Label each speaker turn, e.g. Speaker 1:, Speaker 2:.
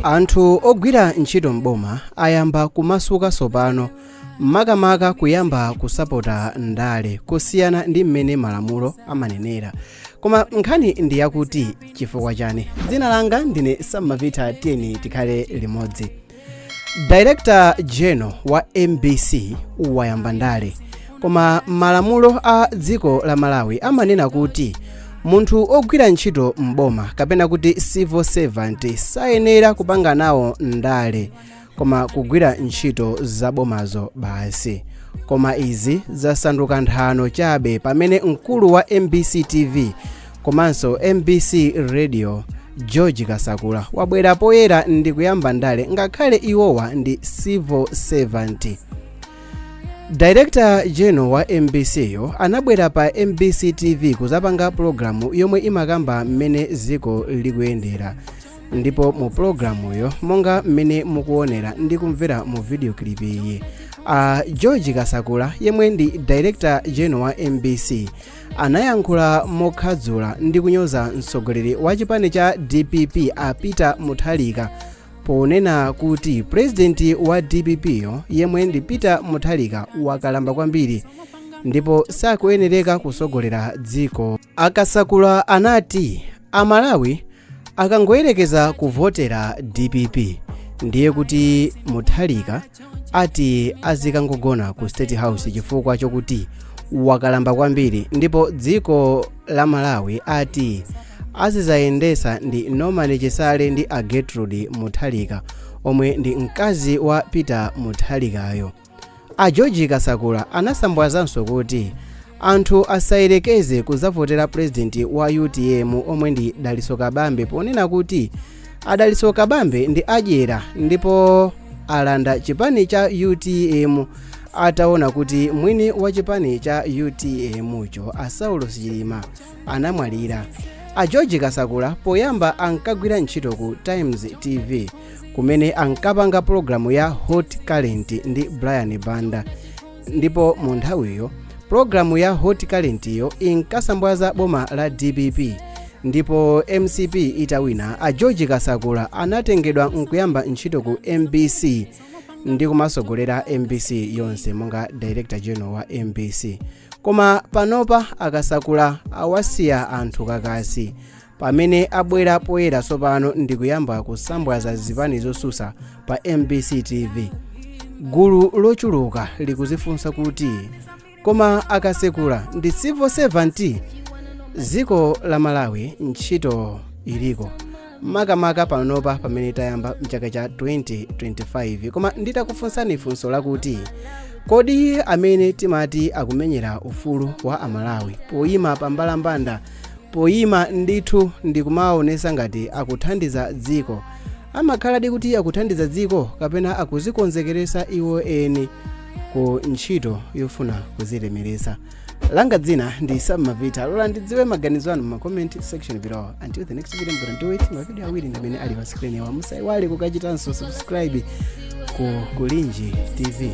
Speaker 1: Anthu ogwira ntchito m'boma ayamba kumasuka tsopano, makamaka kuyamba kusapota ndale kusiyana ndi mmene malamulo amanenera. Koma nkhani ndi yakuti chifukwa chani? Dzina langa ndine Sammavita, tiyeni tikhale limodzi. Director General wa MBC wayamba ndale, koma malamulo a dziko la Malawi amanena kuti munthu ogwira ntchito m'boma kapena kuti civil servant sayenera kupanga nawo ndale, koma kugwira ntchito zabomazo basi. Koma izi zasanduka nthano chabe pamene mkulu wa MBC TV komanso MBC Radio, George Kasakula, wabwera poyera ndi kuyamba ndale ngakhale iwowa ndi civil servant. Director General wa MBC yo anabwera pa MBC TV kuzapanga pulogalamu yomwe imakamba mmene dziko likuyendera, ndipo mu pulogalamuyo, monga mmene mukuonera ndi kumvera mu video clip iyi, a George Kasakula, yemwe ndi Director General wa MBC, anayankhula mokhadzula ndi kunyoza mtsogoleri wa chipani cha DPP, a Peter Mutharika, ponena kuti purezidenti wa DPP yo, yemwe ndi Peter Mutharika, wakalamba kwambiri ndipo sakuyenereka kusogolera dziko. Akasakula anati Amalawi akangoyerekeza kuvotera DPP, ndiye kuti Mutharika ati azikangogona ku State House chifukwa chokuti wakalamba kwambiri, ndipo dziko la Malawi ati azizayendesa ndi Norman Chisale ndi a Gertrude Mutharika, omwe ndi mkazi wa Peter Mutharikayo. A George Kasakula anasambwazanso kuti anthu asayerekeze kuzavotera purezidenti wa UTM, omwe ndi Dalitso Kabambe, ponena kuti Adalitso Kabambe ndi adyera ndipo alanda chipani cha UTM ataona kuti mwini wa chipani cha UTM cho, a Saulos Chilima, anamwalira. A George Kasakula poyamba ankagwira ntchito ku Times TV, kumene ankapanga pulogalamu ya Hot Current ndi Brian Banda, ndipo mu nthawiyo pulogalamu ya Hot Current yo inkasambwaza boma la DPP. Ndipo MCP itawina, a George Kasakula anatengedwa nkuyamba ntchito ku MBC ndi kumasogolera MBC yonse monga Director General wa MBC. Koma panopa Akasakula awasiya anthu kakasi pamene abwera poyera tsopano ndi kuyamba kusambwaza zipani zosusa pa MBC TV. Gulu lochuluka likuzifunsa kuti koma Akasakula ndi civil servant? Dziko la Malawi ntchito iliko, makamaka panopa pamene tayamba mchaka cha 2025. Koma nditakufunsani funso lakuti kodi amene timati akumenyera ufulu wa Amalawi, poyima pambalambanda, poyima ndithu ndi kumaonesa ngati akuthandiza dziko, amakhaladi kuti akuthandiza dziko kapena akuzikonzekeresa iwo eni ku ntchito yofuna kuzilemeresa? Langa dzina ndi Sammavita. Lola ndidziwe maganizo anu mu comment section below. Until the next video, I'm gonna do it. Mavideo awiri ndamene ali pa screen yawa. Musaiwale kukachitanso subscribe ku Kulinji TV.